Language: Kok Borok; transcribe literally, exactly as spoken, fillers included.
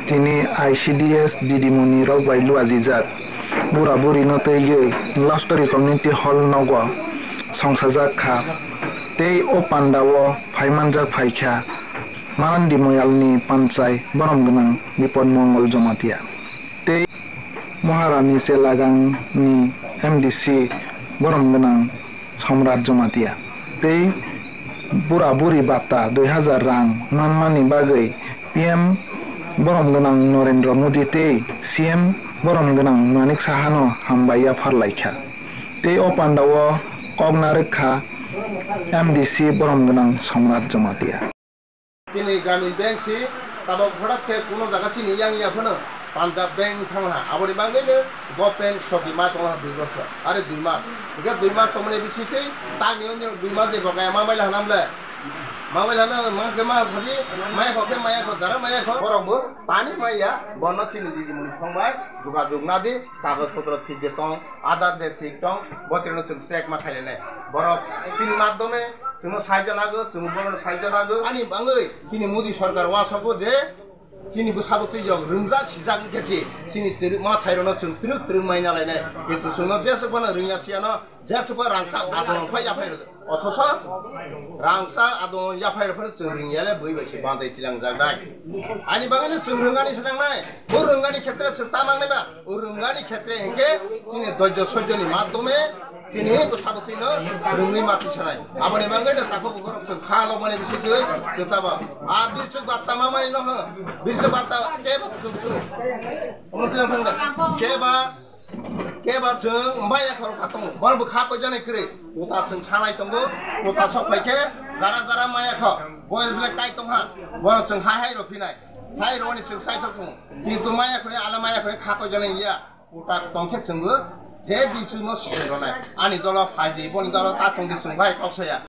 Tini I C D S didimoni rok bai luajijak bura buri no twiwi Lostori Community Hall nogo songsajak kha. Tei o panda o phaimanjak phaikha Marandi Moyal ni panchai borom gwnang Bipod Mongol Jomatia tei Maharani Selagang ni M D C borom gwnang Somrat Jomatia tei bura buri bata dui hazar rang manmani bagwi P M borom gwnang Narendra Modi tei C M borom gwnang Manik Sahano hambai yaphar laikha. Tei o panda o kok narwk kha M D C borom gwnang Somrat Jomatia. Chini Gramin Bank si tabok horat khe kuno jaga chini yang ya phano Punjab Bank thang ha, aboni bagwi no government stock ma tong ha dui bosor, are dui mas. Hingke dui mas tongmani bisi tei tangni oni dui mas ni bokaya ma baila hanam le. Ma baila hana ma khe ma sari, maya kho khe maya kho, jara maya kho. Borok bo pani maya, bono chini didimoni phongbai jogajog nadi, kagoj potro thik je tong, Aadhaar de thik tong, bo tini no chwng check ma khailene. Borok chini madhyome chwngno saijo nago, chwng bono saijo nago. Ani bangwi chini Modi sarkar wansokgo je chini bwsabo twijok rwngjak sijak wngkhe se chini twrwk ma thairokno chwng twrwk twrwk mai nalainai. Kintu chwngno jeswk phano rwngya siyano, jeswk phano rangchak adon phai yaphai rwdi. Othoso rangchak adon yaphai rwphano chwng rwngya le bui bai se bandai tilangjak nai. Ani bagwino chwng rwngani se nangnai. Bo rwngani khetre chwng ta mangnai ba. O rwngani khetre hinkhe chini doijo soijoni madhyome chini bwsabo twino rwngwi ma twisanai. Aboni bagwi no takhuk bukhuk rok chwng kha loboni bisingtwi chwng tabo. A biswk batta mamani no hwngo. Biswk batta kebo chwng chwng. Omo chwng thangda. Keba, keba chwng maya khorok kha tongo. Bono bo kha koijaknai kwrwi. Kota chwng sanai tongo. Kota sok phaikhe jara jara maya kho. Boyes ble kai tongha. Bono chwng hai hai rw phinai. Hai rw ni chwng sai thok tongo. Kintu maya khoi, ala maya khoi kha koijaknai ya. Kutak tongkhe chwngbo je bisingno sising rwnai. Ani dolo phaidi, boni dolo ta tongdi chwng bai kok saya.